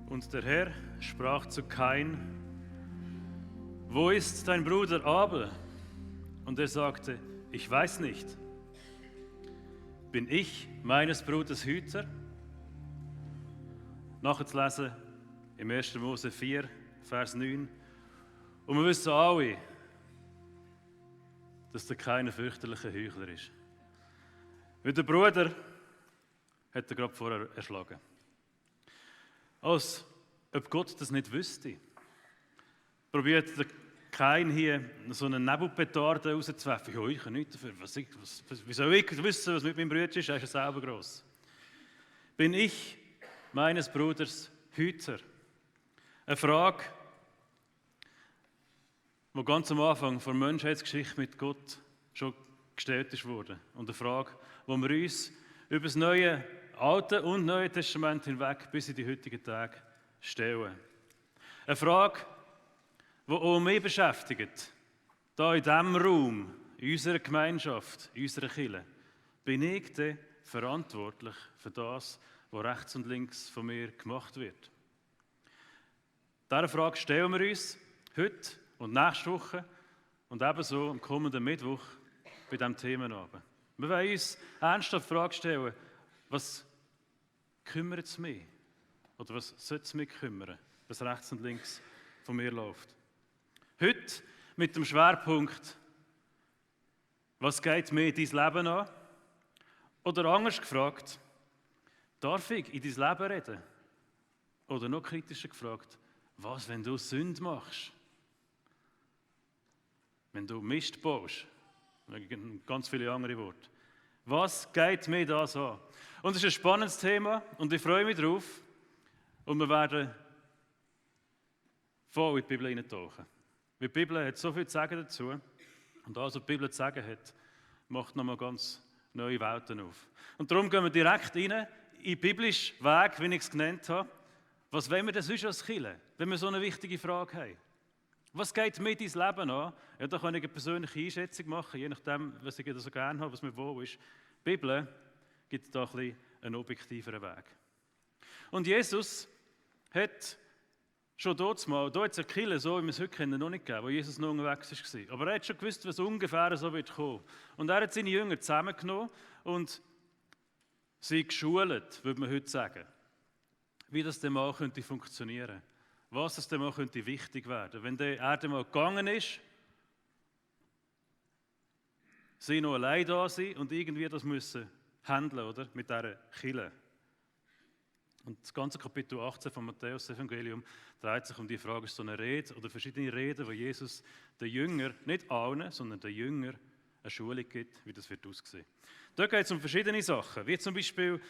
Und der Herr sprach zu Kain: Wo ist dein Bruder Abel? Und er sagte: Ich weiß nicht. Bin ich meines Bruders Hüter? Nachzulesen im 1. Mose 4, Vers 9. Und wir wissen alle, dass der Kain ein fürchterlicher Heuchler ist. Weil der Bruder hat er gerade vorher erschlagen. Als ob Gott das nicht wüsste, probiert der Kain hier so eine Nebelpetarde rauszuwerfen. Ja, ich kann nichts dafür. Wie soll ich wissen, was mit meinem Bruder ist? Er ist ja selber gross. Bin ich meines Bruders Hüter? Eine Frage, die ganz am Anfang der Menschheitsgeschichte mit Gott schon gestellt wurde. Und eine Frage, die wir uns über das Alte und Neue Testament hinweg bis in die heutigen Tage stellen. Eine Frage, die auch mich beschäftigt, hier in diesem Raum, in unserer Gemeinschaft, in unserer Kirche. Bin ich denn verantwortlich für das, was rechts und links von mir gemacht wird? Diese Frage stellen wir uns heute und nächste Woche und ebenso am kommenden Mittwoch bei diesem Themenabend. Wir wollen uns ernsthaft die Frage stellen, was kümmert es mich? Oder was sollte es mich kümmern, was rechts und links von mir läuft? Heute mit dem Schwerpunkt, was geht mir dein Leben an? Oder anders gefragt, darf ich in dein Leben reden? Oder noch kritischer gefragt, was, wenn du Sünde machst? Wenn du Mist baust? Ganz viele andere Worte. Was geht mir das an? Und es ist ein spannendes Thema und ich freue mich drauf. Und wir werden voll in die Bibel eintauchen. Weil die Bibel hat so viel zu sagen dazu. Und das, was die Bibel zu sagen hat, macht nochmal ganz neue Welten auf. Und darum gehen wir direkt rein in den biblischen Weg, wie ich es genannt habe. Was wollen wir denn sonst als Kirche, wenn wir so eine wichtige Frage haben? Was geht mir dein Leben an? Ja, da kann ich eine persönliche Einschätzung machen, je nachdem, was ich so gerne habe, was mir wo ist. Die Bibel gibt da ein bisschen einen objektiveren Weg. Und Jesus hat schon dort mal, da jetzt eine Kirche, so wie wir es heute kennen, noch nicht gegeben, wo Jesus noch unterwegs war. Aber er hat schon gewusst, was ungefähr so wird kommen. Und er hat seine Jünger zusammengenommen und sie geschult, würde man heute sagen. Wie das dann mal könnte funktionieren. Was es dann mal könnte wichtig werden. Wenn er dann mal gegangen ist, sie noch allein da sind und irgendwie das müssen handeln, oder? Mit dieser Kirche. Und das ganze Kapitel 18 vom Matthäus-Evangelium dreht sich um die Frage, ist so eine Rede oder verschiedene Reden, wo Jesus den Jüngern, nicht allen, sondern den Jüngern eine Schulung gibt, wie das wird aussehen. Da geht es um verschiedene Sachen, wie zum Beispiel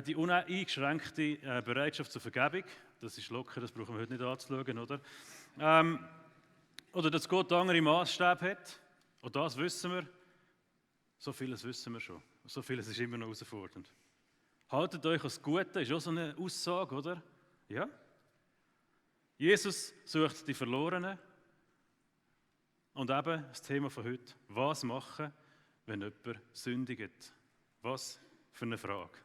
die uneingeschränkte Bereitschaft zur Vergebung. Das ist locker, das brauchen wir heute nicht anzuschauen, oder? Oder dass Gott andere Maßstäbe hat. Und das wissen wir. So vieles wissen wir schon. So vieles ist immer noch herausfordernd. Haltet euch als Gute, ist auch so eine Aussage, oder? Ja. Jesus sucht die Verlorenen. Und eben das Thema von heute, was machen, wenn jemand sündigt? Was für eine Frage.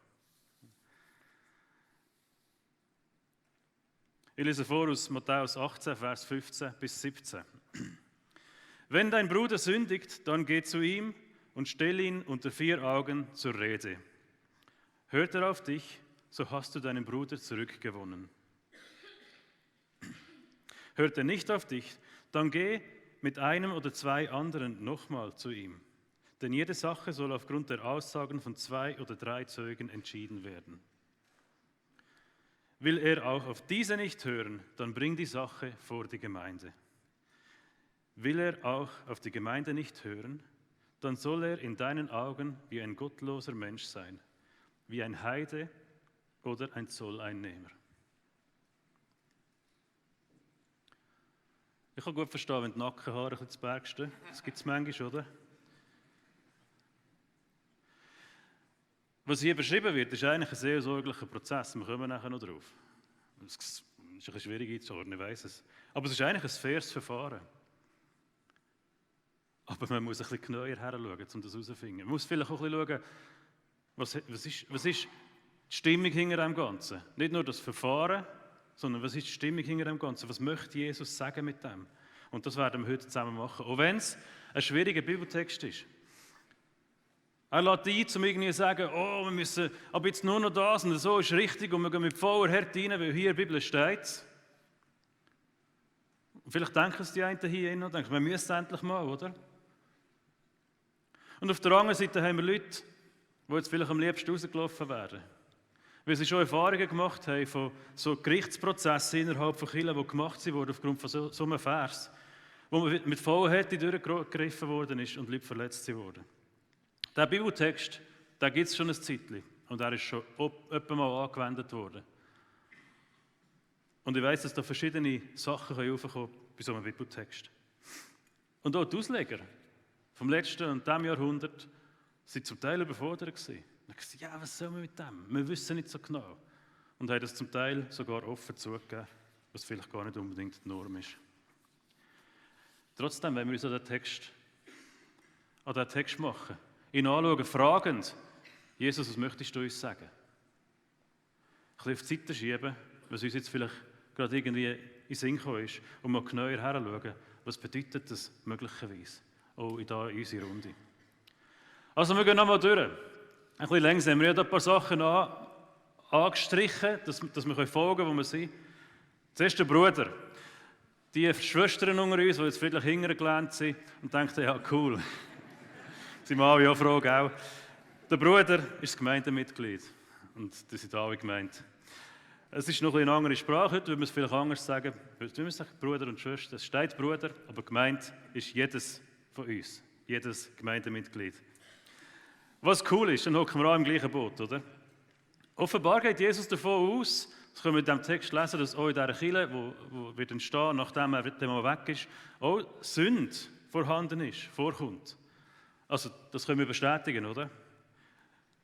Ich lese vor aus Matthäus 18, Vers 15 bis 17. Wenn dein Bruder sündigt, dann geh zu ihm und stell ihn unter 4 Augen zur Rede. Hört er auf dich, so hast du deinen Bruder zurückgewonnen. Hört er nicht auf dich, dann geh mit einem oder 2 anderen nochmal zu ihm. Denn jede Sache soll aufgrund der Aussagen von 2 oder 3 Zeugen entschieden werden. Will er auch auf diese nicht hören, dann bring die Sache vor die Gemeinde. Will er auch auf die Gemeinde nicht hören, dann soll er in deinen Augen wie ein gottloser Mensch sein, wie ein Heide oder ein Zolleinnehmer. Ich kann gut verstehen, wenn die Nackenhaare ein bisschen zu Berg stehen. Das gibt es manchmal, oder? Was hier beschrieben wird, ist eigentlich ein seelsorglicher Prozess. Wir kommen nachher noch drauf. Es ist ein bisschen schwierig einzuordnen, ich weiss es. Aber es ist eigentlich ein faires Verfahren. Aber man muss ein bisschen genauer heranschauen, um das herauszufinden. Man muss vielleicht auch ein bisschen schauen, was ist die Stimmung hinter dem Ganzen. Nicht nur das Verfahren, sondern was ist die Stimmung hinter dem Ganzen? Was möchte Jesus sagen mit dem? Und das werden wir heute zusammen machen, auch wenn es ein schwieriger Bibeltext ist. Er lädt ein, um irgendwie zu sagen, oh, wir müssen ab jetzt nur noch das und so ist richtig und wir gehen mit voller Härte rein, weil hier in der Bibel steht. Und vielleicht denken es die einen hier noch, denken, wir müssen es endlich mal, oder? Und auf der anderen Seite haben wir Leute, die jetzt vielleicht am liebsten rausgelaufen wären. Weil sie schon Erfahrungen gemacht haben von so Gerichtsprozessen innerhalb von Kirchen, die gemacht wurden aufgrund von so einem Vers, wo man mit voller Härte durchgegriffen worden ist und Leute verletzt wurden. Der Bibeltext, den gibt es schon ein Zeitchen und er ist schon etwa mal angewendet worden. Und ich weiss, dass da verschiedene Sachen aufkommen bei so einem Bibeltext. Und auch die Ausleger vom letzten und diesem Jahrhundert waren zum Teil überfordert gewesen. Und gesagt, ja, was sollen wir mit dem? Wir wissen nicht so genau. Und haben das zum Teil sogar offen zugegeben, was vielleicht gar nicht unbedingt die Norm ist. Trotzdem, wenn wir uns an den Text machen, ihn anschauen, fragend, Jesus, was möchtest du uns sagen? Ein bisschen auf die Seite schieben, was uns jetzt vielleicht gerade irgendwie in den Sinn gekommen ist, und mal genauer heranschauen, was bedeutet das möglicherweise auch in unserer Runde. Also wir gehen nochmal durch. Ein bisschen langsam. Wir haben ein paar Sachen angestrichen, dass wir folgen können, wo wir sind. Zuerst der Bruder. Die Schwestern unter uns, die jetzt friedlich hintergelehnt sind und denken, ja cool, sie machen ja Fragen auch. Der Bruder ist das Gemeindemitglied und das sind alle gemeint. Es ist noch eine andere Sprache, heute würde man es vielleicht anders sagen. Wir sagen Bruder und Schwester, es steht Bruder, aber gemeint ist jedes von uns, jedes Gemeindemitglied. Was cool ist, dann hocken wir auch im gleichen Boot, oder? Offenbar geht Jesus davon aus, das können wir in diesem Text lesen, dass auch in dieser Kirche, wo wird entstehen, nachdem er weg ist, auch Sünde vorhanden ist, vorkommt. Also, das können wir bestätigen, oder?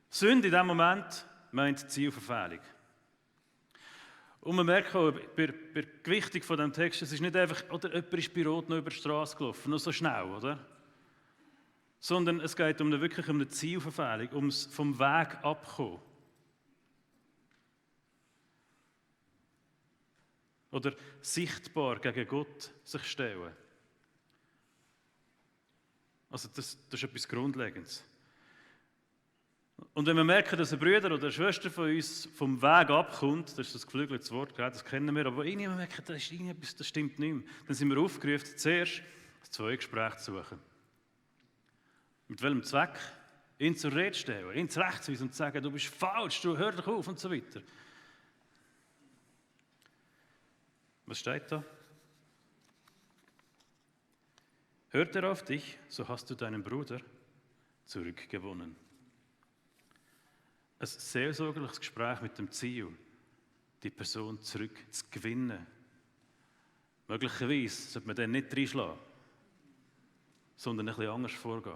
Sünde in diesem Moment meint Zielverfehlung. Und man merkt auch bei der Gewichtung von diesem Text, es ist nicht einfach, oder jemand ist bei Rot noch über die Straße gelaufen, nur so schnell, oder? Sondern es geht wirklich um eine Zielverfehlung, ums vom Weg abkommen. Oder sichtbar gegen Gott sich stellen. Also das ist etwas Grundlegendes. Und wenn wir merken, dass ein Bruder oder eine Schwester von uns vom Weg abkommt, das ist das geflügelte Wort, das kennen wir, aber irgendwie merken, da ist irgendetwas, das stimmt nicht mehr, dann sind wir aufgerufen, zuerst das Zweigespräch zu suchen. Mit welchem Zweck? Ihn zur Rede stellen, ihn zurechtzuweisen und zu sagen, du bist falsch, du hör dich auf und so weiter. Was steht da? Hört er auf dich, so hast du deinen Bruder zurückgewonnen. Ein seelsorgerliches Gespräch mit dem Ziel, die Person zurückzugewinnen. Möglicherweise sollte man dann nicht reinschlagen, sondern ein bisschen anders vorgehen.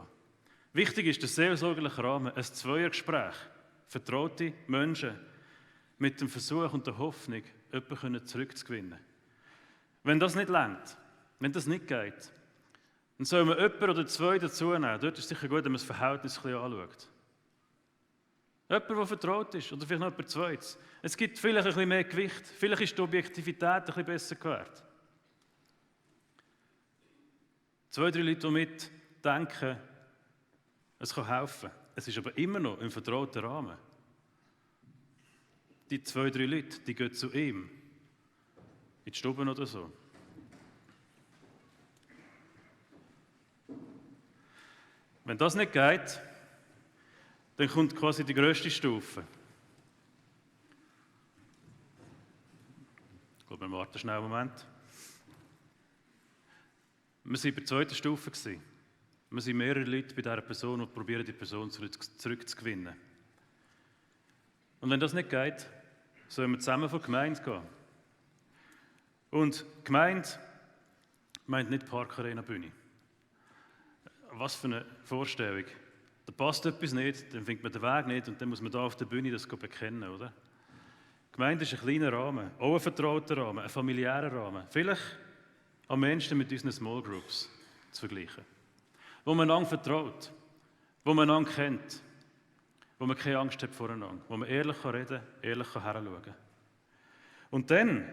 Wichtig ist der seelsorgerliche Rahmen, ein Zweiergespräch, vertraute Menschen mit dem Versuch und der Hoffnung, jemanden zurückzugewinnen. Wenn das nicht reicht, wenn das nicht geht, dann soll man jemanden oder zwei dazu nehmen. Dort ist es sicher gut, wenn man das Verhältnis ein bisschen anschaut. Jemand, der vertraut ist, oder vielleicht noch jemand Zweites. Es gibt vielleicht ein bisschen mehr Gewicht, vielleicht ist die Objektivität ein bisschen besser gewährt. 2, 3 Leute, die mitdenken, es kann helfen. Es ist aber immer noch im vertrauten Rahmen. Die 2, 3 Leute, die gehen zu ihm. In die Stube oder so. Wenn das nicht geht, dann kommt quasi die grösste Stufe. Ich glaube, wir warten schnell einen Moment. Wir waren bei der zweiten Stufe. Wir sind mehrere Leute bei dieser Person und probieren, die Person zurückzugewinnen. Und wenn das nicht geht, sollen wir zusammen von der Gemeinde gehen. Und die Gemeinde meint nicht Parkarena-Bühne. Was für eine Vorstellung. Da passt etwas nicht, dann findet man den Weg nicht und dann muss man da auf der Bühne das bekennen, oder? Die Gemeinde ist ein kleiner Rahmen, auch ein vertrauter Rahmen, ein familiärer Rahmen. Vielleicht am Menschen mit unseren Small Groups zu vergleichen. Wo man einander vertraut, wo man einander kennt, wo man keine Angst hat voreinander, wo man ehrlich reden kann, ehrlich heranschauen kann. Und dann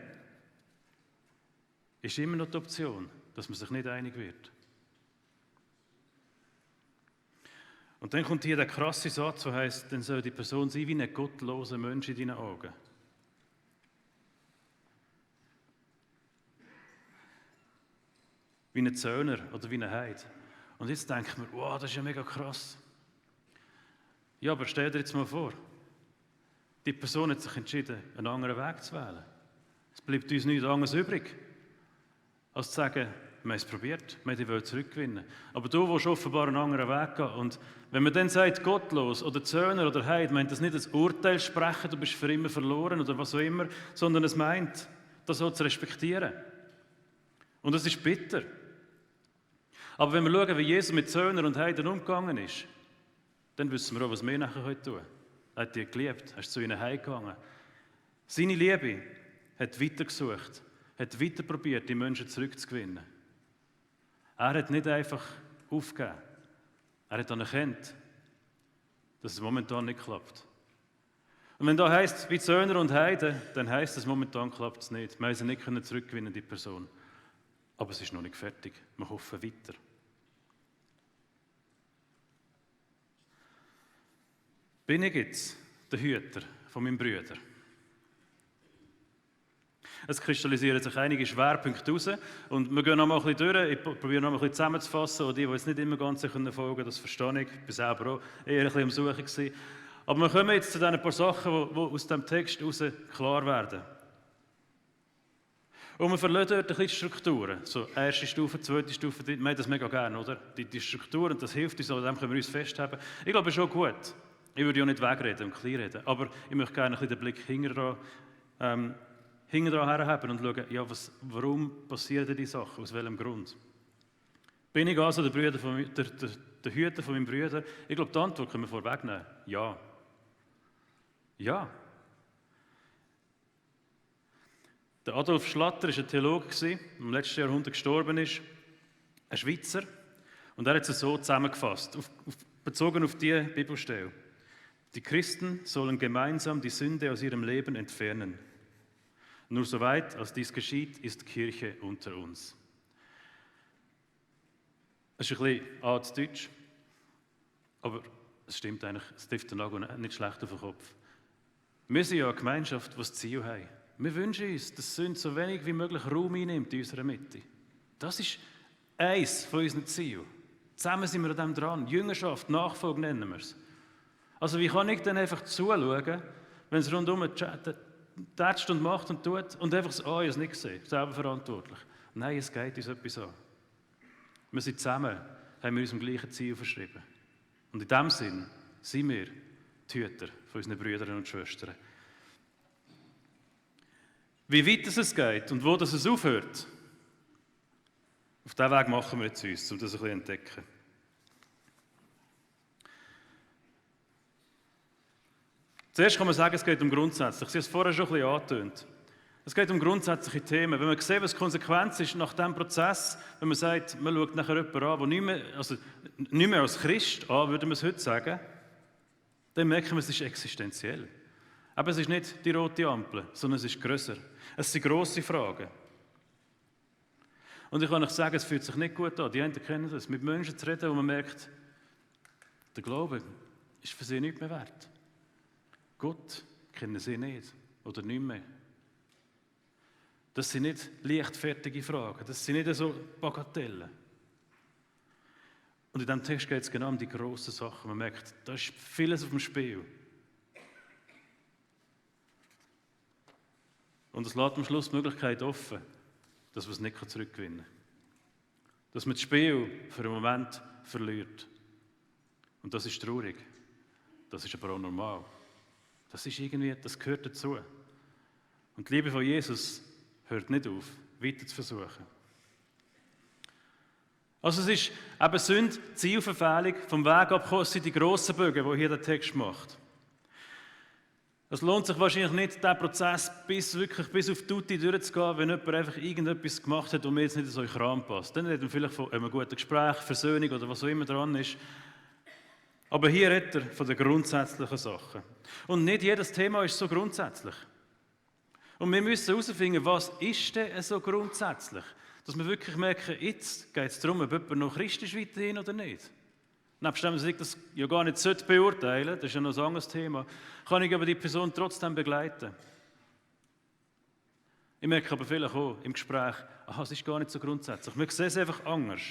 ist immer noch die Option, dass man sich nicht einig wird. Und dann kommt hier der krasse Satz, der heisst, dann soll die Person sein wie ein gottloser Mensch in deinen Augen. Wie ein Zöllner oder wie ein Heid. Und jetzt denkt man, wow, das ist ja mega krass. Ja, aber stell dir jetzt mal vor, die Person hat sich entschieden, einen anderen Weg zu wählen. Es bleibt uns nichts anderes übrig, als zu sagen, wir haben es probiert, wir wollen zurückgewinnen. Aber du willst offenbar einen anderen Weg gehen. Und wenn man dann sagt, gottlos oder Zöllner oder Heid, meint das nicht ein Urteil sprechen, du bist für immer verloren oder was auch immer, sondern es meint, das so zu respektieren. Und das ist bitter. Aber wenn wir schauen, wie Jesus mit Zöllner und Heiden umgegangen ist, dann wissen wir auch, was wir nachher heute tun. Er hat die geliebt, er ist zu ihnen heimgegangen. Seine Liebe hat weitergesucht, hat weiter probiert, die Menschen zurückzugewinnen. Er hat nicht einfach aufgegeben. Er hat anerkannt, dass es momentan nicht klappt. Und wenn da heisst, wie Zöllner und Heiden, dann heisst es, momentan klappt es nicht. Wir haben sie nicht zurückgewinnen, die Person. Aber es ist noch nicht fertig. Wir hoffen weiter. Bin ich jetzt der Hüter von meinem Bruder? Es kristallisieren sich einige Schwerpunkte heraus und wir gehen noch mal ein bisschen durch. Ich probiere noch mal ein bisschen zusammenzufassen. Und die jetzt nicht immer ganz folgen können, das verstehe ich. Ich war selber auch eher ein bisschen am Suchen gewesen. Aber wir kommen jetzt zu diesen paar Sachen, die aus diesem Text heraus klar werden. Und wir verlieren dort ein bisschen Strukturen. So erste Stufe, zweite Stufe, wir haben das mega gerne, oder? Die Strukturen, das hilft uns, an dem können wir uns festhalten. Ich glaube, es ist schon gut. Ich würde ja nicht wegreden und klein reden, aber ich möchte gerne ein bisschen den Blick hinten dran herhaben und schauen, ja, warum passieren diese Sachen, aus welchem Grund. Bin ich also der Hüter von meinem Bruder? Ich glaube, die Antwort können wir vorwegnehmen. Ja. Ja. Der Adolf Schlatter war ein Theologe, der im letzten Jahrhundert gestorben ist, ein Schweizer. Und er hat es so zusammengefasst, bezogen auf diese Bibelstelle. Die Christen sollen gemeinsam die Sünde aus ihrem Leben entfernen. Nur soweit, als dies geschieht, ist Kirche unter uns. Es ist ein bisschen altdeutsch, aber es stimmt eigentlich, es trifft den Nagel nicht schlecht auf den Kopf. Wir sind ja eine Gemeinschaft, die das Ziel hat. Wir wünschen uns, dass Sünde so wenig wie möglich Raum einnimmt in unserer Mitte. Das ist eines von unseren Zielen. Zusammen sind wir an dem dran. Jüngerschaft, Nachfolge nennen wir es. Also wie kann ich dann einfach zuschauen, wenn es rundum tätscht und macht und tut und einfach so, ich habe es nicht gesehen, selber verantwortlich. Nein, es geht uns etwas an. Wir sind zusammen, haben wir uns im gleichen Ziel verschrieben. Und in diesem Sinn sind wir die Hüter von unseren Brüdern und Schwestern. Wie weit es geht und wo es aufhört, auf diesen Weg machen wir jetzt uns, um das ein bisschen zu entdecken. Zuerst kann man sagen, es geht um grundsätzlich. Ich habe es vorher schon ein bisschen angetönt. Es geht um grundsätzliche Themen. Wenn man sieht, was die Konsequenz ist nach diesem Prozess, wenn man sagt, man schaut nachher jemanden an, der nicht mehr als Christ an, würde man es heute sagen, dann merken wir, es ist existenziell. Aber es ist nicht die rote Ampel, sondern es ist grösser. Es sind grosse Fragen. Und ich kann euch sagen, es fühlt sich nicht gut an. Die einen kennen das, mit Menschen zu reden, wo man merkt, der Glaube ist für sie nicht mehr wert. Gott kennen sie nicht oder nicht mehr. Das sind nicht leichtfertige Fragen, das sind nicht so Bagatellen. Und in diesem Text geht es genau um die grossen Sachen. Man merkt, da ist vieles auf dem Spiel. Und es lässt am Schluss die Möglichkeit offen, dass man es nicht zurückgewinnen kann. Dass man das Spiel für einen Moment verliert. Und das ist traurig. Das ist aber auch normal. Das gehört dazu. Und die Liebe von Jesus hört nicht auf, weiter zu versuchen. Also es ist eben Sünde, Zielverfehlung, vom Weg abkommen, sind die grossen Bögen, die hier der Text macht. Es lohnt sich wahrscheinlich nicht, diesen Prozess bis auf die Tutti durchzugehen, wenn jemand einfach irgendetwas gemacht hat, und mir jetzt nicht in so einen Kram passt. Dann reden wir vielleicht von einem guten Gespräch, Versöhnung oder was auch immer dran ist. Aber hier redet er von den grundsätzlichen Sachen. Und nicht jedes Thema ist so grundsätzlich. Und wir müssen herausfinden, was ist denn so grundsätzlich? Dass wir wirklich merken, jetzt geht es darum, ob jemand noch Christ ist weiterhin oder nicht. Nebst dem, dass ich das ja gar nicht beurteilen sollte, das ist ja noch ein anderes Thema, kann ich aber die Person trotzdem begleiten. Ich merke aber vielleicht auch im Gespräch, es ist gar nicht so grundsätzlich. Wir sehen es einfach anders.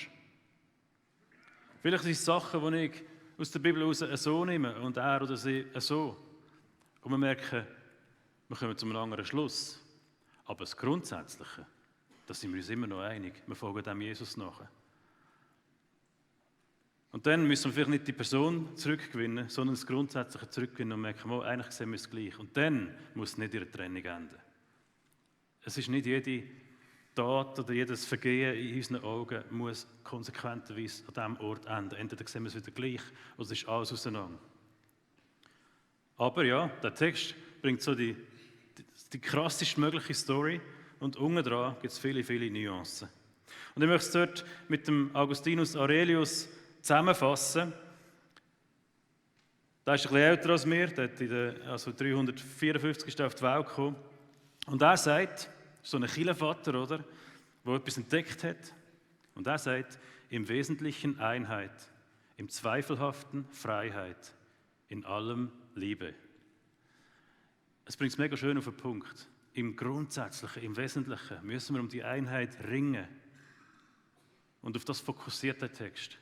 Vielleicht sind es Sachen, die ich aus der Bibel heraus so nehme und er oder sie so. Und wir merken, wir kommen zu einem anderen Schluss. Aber das Grundsätzliche, da sind wir uns immer noch einig. Wir folgen dem Jesus nach. Und dann müssen wir vielleicht nicht die Person zurückgewinnen, sondern das Grundsätzliche zurückgewinnen und merken, eigentlich sehen wir es gleich. Und dann muss es nicht ihre Trennung enden. Es ist nicht jede Tat oder jedes Vergehen in unseren Augen muss konsequenterweise an diesem Ort enden. Entweder sehen wir es wieder gleich oder es ist alles auseinander. Aber ja, der Text bringt so die krassest mögliche Story und unten dran gibt es viele, viele Nuancen. Und ich möchte es dort mit dem Augustinus Aurelius zusammenfassen. Der ist ein bisschen älter als wir, der ist 354 auf die Welt gekommen. Und er sagt, so ein Kirchenvater, oder, der etwas entdeckt hat, und er sagt, im Wesentlichen Einheit, im Zweifelhaften Freiheit, in allem Liebe. Es bringt es mega schön auf den Punkt. Im Grundsätzlichen, im Wesentlichen müssen wir um die Einheit ringen. Und auf das fokussiert der Text.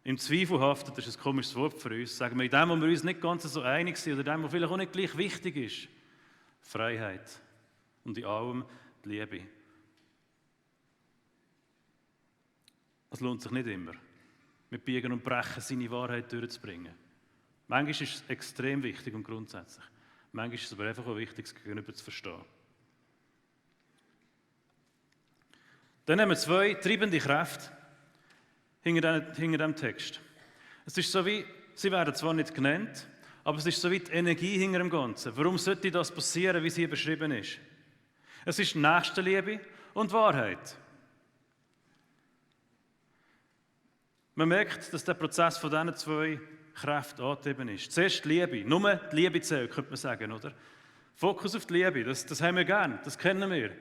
Im Zweifelhaften, das ist ein komisches Wort für uns, sagen wir, in dem, wo wir uns nicht ganz so einig sind oder dem, was vielleicht auch nicht gleich wichtig ist, Freiheit und in allem die Liebe. Es lohnt sich nicht immer, mit Biegen und Brechen seine Wahrheit durchzubringen. Manchmal ist es extrem wichtig und grundsätzlich. Manchmal ist es aber einfach auch wichtig, das Gegenüber zu verstehen. Dann haben wir zwei treibende Kräfte hinter diesem Text. Es ist so wie, sie werden zwar nicht genannt, aber es ist so wie die Energie hinter dem Ganzen. Warum sollte das passieren, wie es hier beschrieben ist? Es ist Nächstenliebe und Wahrheit. Man merkt, dass der Prozess von diesen zwei Kräften angetrieben ist. Zuerst die Liebe. Nur die Liebe zählt, könnte man sagen, oder? Fokus auf die Liebe, das haben wir gern, das kennen wir.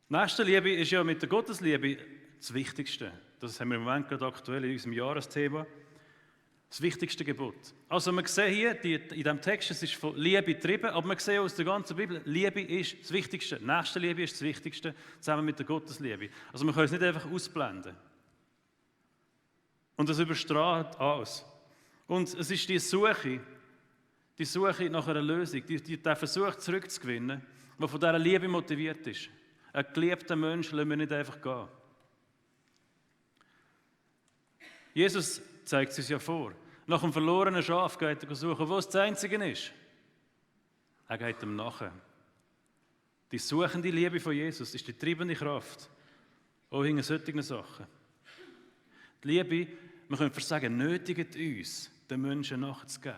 Nächstenliebe ist ja mit der Gottesliebe das Wichtigste. Das haben wir im Moment gerade aktuell in unserem Jahresthema. Das wichtigste Gebot. Also wir sehen hier, in diesem Text, es ist von Liebe getrieben, aber wir sehen aus der ganzen Bibel, Liebe ist das Wichtigste. Nächstenliebe ist das Wichtigste, zusammen mit der Gottesliebe. Also wir können es nicht einfach ausblenden. Und das überstrahlt alles. Und es ist die Suche nach einer Lösung, der Versuch zurückzugewinnen, der von dieser Liebe motiviert ist. Ein geliebter Mensch lassen wir nicht einfach gehen. Jesus zeigt es uns ja vor. Nach einem verlorenen Schaf geht er suchen, wo es das Einzige ist. Er geht ihm nachher. Die suchende Liebe von Jesus ist die treibende Kraft, auch hinter solchen Sachen. Die Liebe, man könnte fast sagen, nötigt uns, den Menschen nachzugehen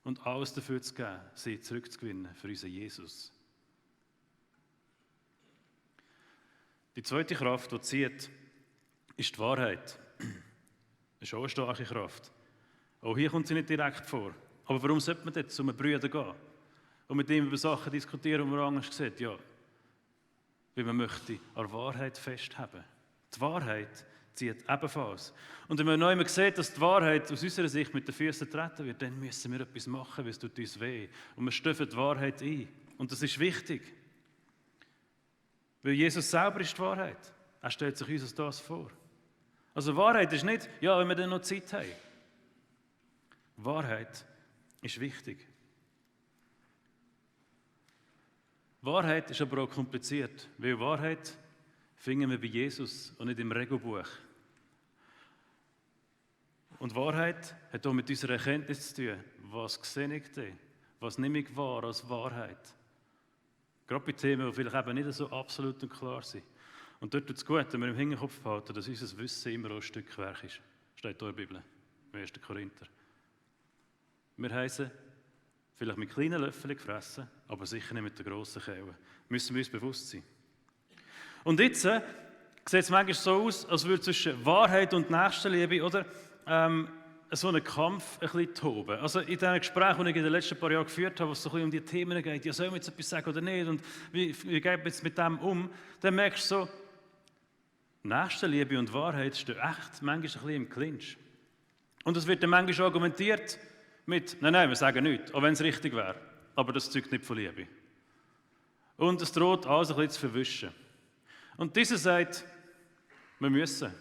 und alles dafür zu geben, sie zurückzugewinnen für unseren Jesus. Die zweite Kraft, die zieht, ist die Wahrheit. Das ist auch eine starke Kraft. Auch hier kommt sie nicht direkt vor. Aber warum sollte man dort zu einem Bruder gehen und mit ihm über Sachen diskutieren, die man anders sieht? Ja, weil man möchte an der Wahrheit festhalten. Die Wahrheit zieht ebenfalls. Und wenn man noch einmal sieht, dass die Wahrheit aus unserer Sicht mit den Füßen treten wird, dann müssen wir etwas machen, weil es tut uns weh. Und wir stehen die Wahrheit ein. Und das ist wichtig. Weil Jesus selber ist die Wahrheit. Er stellt sich uns das vor. Also Wahrheit ist nicht, ja, wenn wir dann noch Zeit haben. Wahrheit ist wichtig. Wahrheit ist aber auch kompliziert, weil Wahrheit finden wir bei Jesus und nicht im Regelbuch. Und Wahrheit hat auch mit unserer Erkenntnis zu tun. Was sehe ich denn? Was nehme ich wahr als Wahrheit? Gerade bei Themen, die vielleicht eben nicht so absolut und klar sind. Und dort tut es gut, wenn wir im Hinterkopf behalten, dass unser Wissen immer auch ein Stück Werk ist. Steht hier in der Bibel, im 1. Korinther. Wir heißen vielleicht mit kleinen Löffeln gefressen, aber sicher nicht mit der grossen Kelle. Müssen wir uns bewusst sein. Und jetzt sieht es manchmal so aus, als würde zwischen Wahrheit und Nächstenliebe, oder? so einen Kampf ein bisschen toben. Also in diesen Gesprächen, die ich in den letzten paar Jahren geführt habe, wo es so ein bisschen um die Themen geht, ja, sollen wir jetzt etwas sagen oder nicht und wie gehen wir jetzt mit dem um, dann merkst du so, Nächstenliebe und Wahrheit stehen echt manchmal ein bisschen im Clinch. Und es wird dann manchmal argumentiert mit, nein, wir sagen nichts, auch wenn es richtig wäre, aber das zeugt nicht von Liebe. Und es droht alles ein bisschen zu verwischen. Und dieser sagt, wir müssen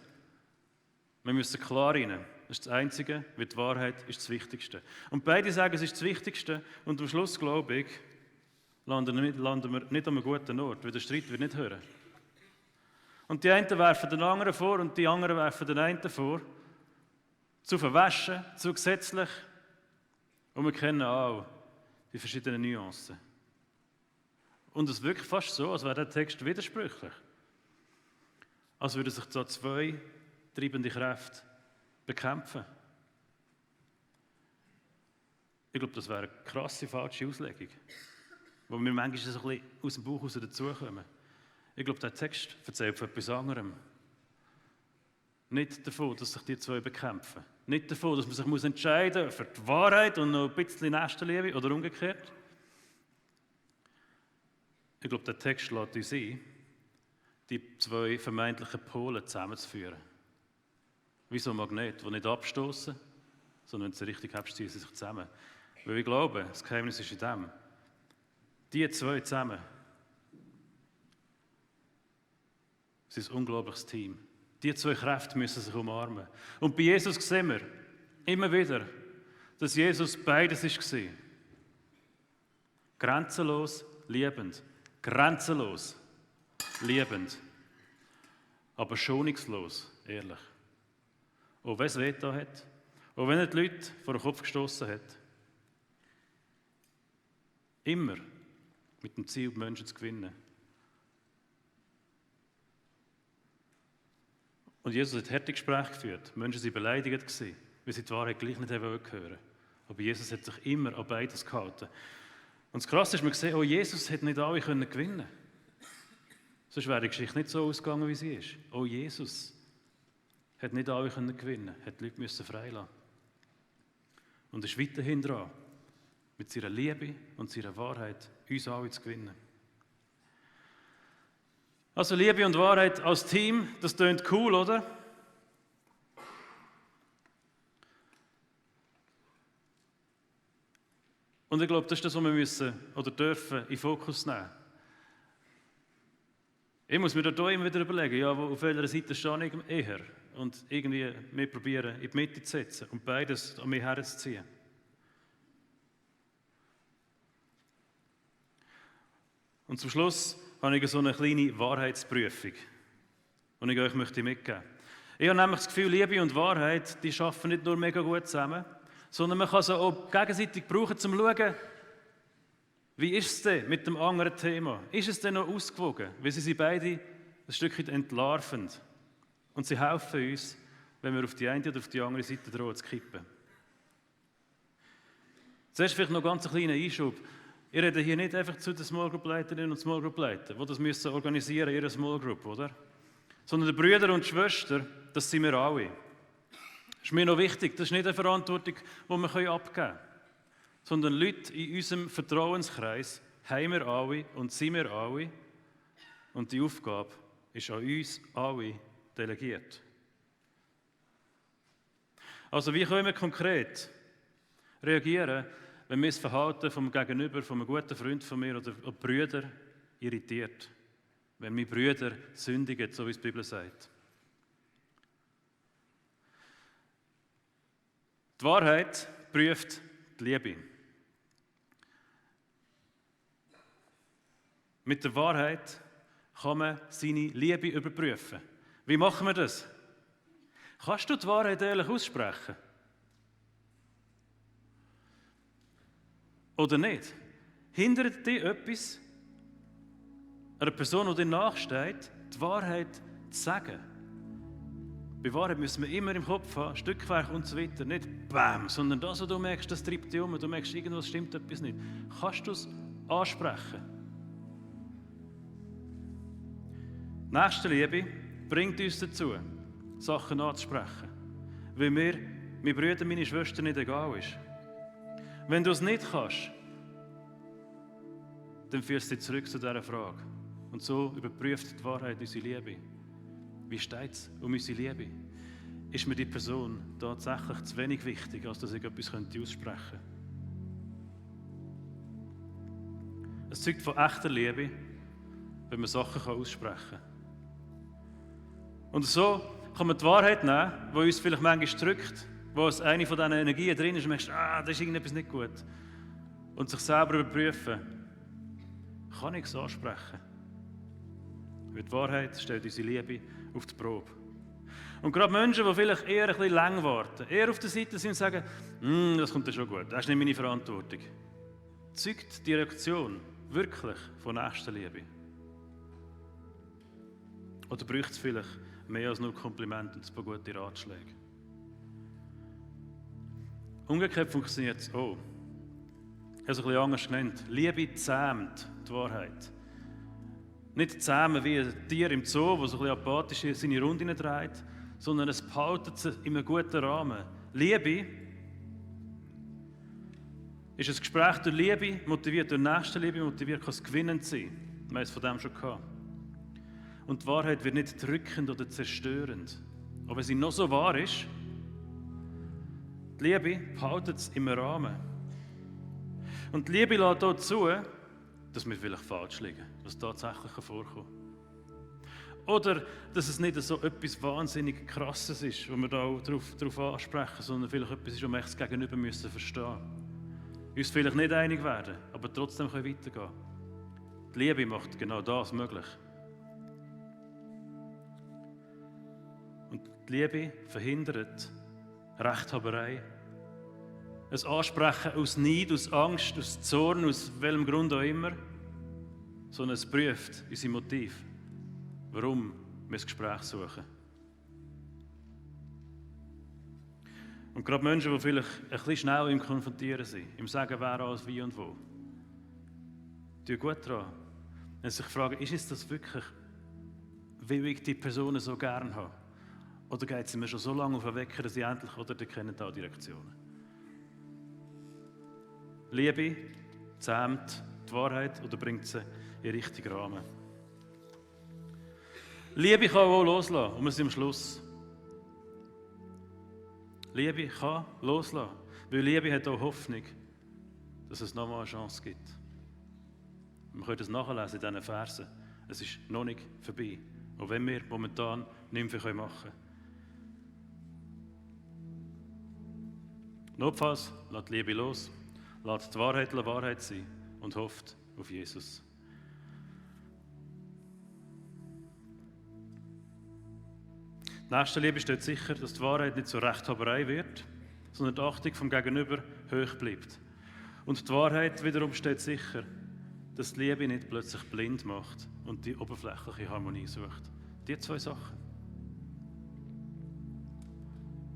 klar rein. Das ist das Einzige, weil die Wahrheit ist das Wichtigste. Und beide sagen, es ist das Wichtigste und am Schluss, glaube ich, landen wir nicht an einem guten Ort, weil der Streit wird nicht hören. Und die einen werfen den anderen vor und die anderen werfen den einen vor. Zu verwaschen, zu gesetzlich. Und wir kennen auch die verschiedenen Nuancen. Und es ist wirklich fast so, als wäre der Text widersprüchlich. Als würden sich so zwei treibende Kräfte bekämpfen. Ich glaube, das wäre eine krasse, falsche Auslegung, wo wir manchmal so ein bisschen aus dem Bauch heraus dazukommen. Ich glaube, der Text erzählt von etwas anderem. Nicht davon, dass sich die zwei bekämpfen. Nicht davon, dass man sich entscheiden muss für die Wahrheit und noch ein bisschen Nächstenliebe oder umgekehrt. Ich glaube, der Text lädt uns ein, die zwei vermeintlichen Pole zusammenzuführen. Wie so ein Magnet, die nicht abstoßen, sondern wenn sie richtig haben, ziehen sie sich zusammen. Weil ich glaube, das Geheimnis ist in dem. Die zwei zusammen sind ein unglaubliches Team. Die zwei Kräfte müssen sich umarmen. Und bei Jesus sehen wir immer wieder, dass Jesus beides war. Grenzenlos, liebend. Grenzenlos, liebend. Aber schonungslos, ehrlich. Auch wenn es wehgetan hat, auch wenn er die Leute vor den Kopf gestossen hat. Immer mit dem Ziel, die Menschen zu gewinnen. Und Jesus hat harte Gespräche geführt. Die Menschen waren beleidigt, weil sie die Wahrheit gleich nicht hören wollten. Aber Jesus hat sich immer an beides gehalten. Und das Krasse ist, man sieht, auch Jesus hat nicht alle gewinnen können. Sonst wäre die Geschichte nicht so ausgegangen, wie sie ist. Auch Jesus hat nicht alle gewinnen können, hat die Leute freilassen. Und ist weiterhin dran, mit seiner Liebe und seiner Wahrheit uns alle zu gewinnen. Also Liebe und Wahrheit als Team, das klingt cool, oder? Und ich glaube, das ist das, was wir müssen oder dürfen in den Fokus nehmen. Ich muss mir da immer wieder überlegen, ja, auf welcher Seite stehe ich eher? Und irgendwie mich probieren, in die Mitte zu setzen und beides an mich herzuziehen. Und zum Schluss habe ich so eine kleine Wahrheitsprüfung, die ich euch mitgeben möchte. Ich habe nämlich das Gefühl, Liebe und Wahrheit, die arbeiten nicht nur mega gut zusammen, sondern man kann sie auch gegenseitig brauchen, um zu schauen, wie ist es denn mit dem anderen Thema? Ist es denn noch ausgewogen? Weil sie sind beide ein Stückchen entlarvend. Und sie helfen uns, wenn wir auf die eine oder auf die andere Seite drohen zu kippen. Zuerst vielleicht noch ganz einen kleinen Einschub. Ich rede hier nicht einfach zu den Small Group Leiterinnen und Small Group Leitern, die das müssen organisieren, ihre Small Group, oder? Sondern die Brüder und die Schwestern, das sind wir alle. Das ist mir noch wichtig, das ist nicht eine Verantwortung, die wir abgeben können. Sondern Leute in unserem Vertrauenskreis haben wir alle und sind wir alle. Und die Aufgabe ist an uns alle delegiert. Also wie können wir konkret reagieren, wenn mir das Verhalten vom Gegenüber, von einem guten Freund von mir oder Brüder irritiert? Wenn meine Brüder sündigen, so wie es die Bibel sagt. Die Wahrheit prüft die Liebe. Mit der Wahrheit kann man seine Liebe überprüfen. Wie machen wir das? Kannst du die Wahrheit ehrlich aussprechen? Oder nicht? Hindert dich etwas, einer Person, die dir nachsteht, die Wahrheit zu sagen? Bei Wahrheit müssen wir immer im Kopf haben, Stückwerk und so weiter. Nicht BAM, sondern das, was du merkst, das treibt dich um. Du merkst, irgendwas stimmt etwas nicht. Kannst du es ansprechen? Nächstenliebe bringt uns dazu, Sachen anzusprechen. Weil wir meinen Brüdern, meine Schwestern nicht egal ist. Wenn du es nicht kannst, dann führst du dich zurück zu dieser Frage. Und so überprüft die Wahrheit unsere Liebe. Wie steht es um unsere Liebe? Ist mir die Person tatsächlich zu wenig wichtig, als dass ich etwas aussprechen könnte? Es zeugt von echter Liebe, wenn man Sachen aussprechen kann. Und so kann man die Wahrheit nehmen, die uns vielleicht manchmal drückt, wo es eine von diesen Energien drin ist und merkst, da ist irgendetwas nicht gut. Und sich selber überprüfen, kann ich es ansprechen? Weil die Wahrheit stellt unsere Liebe auf die Probe. Und gerade Menschen, die vielleicht eher ein bisschen lang warten, eher auf der Seite sind und sagen, das kommt ja schon gut, das ist nicht meine Verantwortung. Zeugt die Reaktion wirklich von Nächstenliebe? Oder braucht es vielleicht mehr als nur Komplimente und ein paar gute Ratschläge? Umgekehrt funktioniert es auch. Ich habe es ein bisschen anders genannt. Liebe zähmt die Wahrheit. Nicht zähmen wie ein Tier im Zoo, das so ein bisschen apathisch seine Runde dreht, sondern es behaltet sie in einem guten Rahmen. Liebe ist ein Gespräch durch Liebe, motiviert durch Nächstenliebe, motiviert kann es gewinnend sein. Wir haben es von dem schon gehabt. Und die Wahrheit wird nicht drückend oder zerstörend. Aber wenn sie noch so wahr ist, die Liebe behaltet es im Rahmen. Und die Liebe lässt auch zu, dass wir vielleicht falsch liegen, was tatsächlich vorkommt. Oder dass es nicht so etwas wahnsinnig Krasses ist, wo wir da auch darauf ansprechen, sondern vielleicht etwas ist, wo wir das Gegenüber müssen verstehen müssen. Uns vielleicht nicht einig werden, aber trotzdem weitergehen können. Die Liebe macht genau das möglich. Und die Liebe verhindert Rechthaberei. Ein Ansprechen aus Neid, aus Angst, aus Zorn, aus welchem Grund auch immer, sondern es prüft unser Motiv, warum wir das Gespräch suchen. Und gerade Menschen, die vielleicht ein bisschen schnell im Konfrontieren sind, im Sagen, wer alles, wie und wo, tun gut daran, wenn sie sich fragen, ist es das wirklich, will ich die Personen so gern haben? Oder geht es mir schon so lange auf den Wecker, dass sie endlich, oder die kennen da die Reaktionen. Liebe zähmt die Wahrheit oder bringt sie in den richtigen Rahmen. Liebe kann auch loslassen, und wir sind am Schluss. Liebe kann loslassen, weil Liebe hat auch Hoffnung, dass es nochmal eine Chance gibt. Wir können das nachlesen in diesen Versen. Es ist noch nicht vorbei, auch wenn wir momentan nichts mehr machen können. Notfalls lässt die Liebe los, lässt die Wahrheit sein und hofft auf Jesus. Die Nächstenliebe steht sicher, dass die Wahrheit nicht zur Rechthaberei wird, sondern die Achtung vom Gegenüber hoch bleibt. Und die Wahrheit wiederum steht sicher, dass die Liebe nicht plötzlich blind macht und die oberflächliche Harmonie sucht. Die zwei Sachen.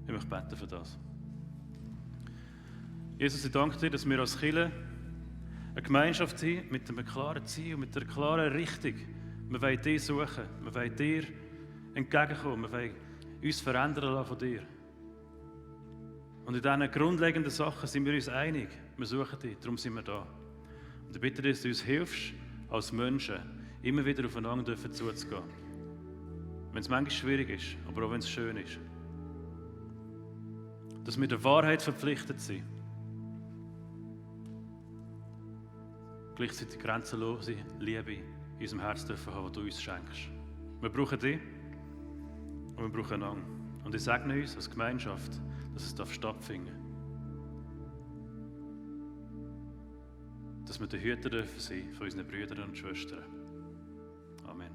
Ich möchte beten für das. Jesus, ich danke dir, dass wir als Kirche eine Gemeinschaft sind mit einem klaren Ziel, mit einer klaren Richtung. Wir wollen dich suchen, wir wollen dir entgegenkommen, wir wollen uns verändern lassen von dir. Und in diesen grundlegenden Sachen sind wir uns einig. Wir suchen dich, darum sind wir da. Und ich bitte dich, dass du uns hilfst, als Menschen immer wieder aufeinander zuzugehen. Wenn es manchmal schwierig ist, aber auch wenn es schön ist. Dass wir der Wahrheit verpflichtet sind. Gleichzeitig grenzenlose Liebe in unserem Herz dürfen haben, die du uns schenkst. Wir brauchen dich und wir brauchen einander. Und ich segne uns als Gemeinschaft, dass es stattfinden darf. Dass wir der Hüter dürfen sein von unseren Brüdern und Schwestern. Amen.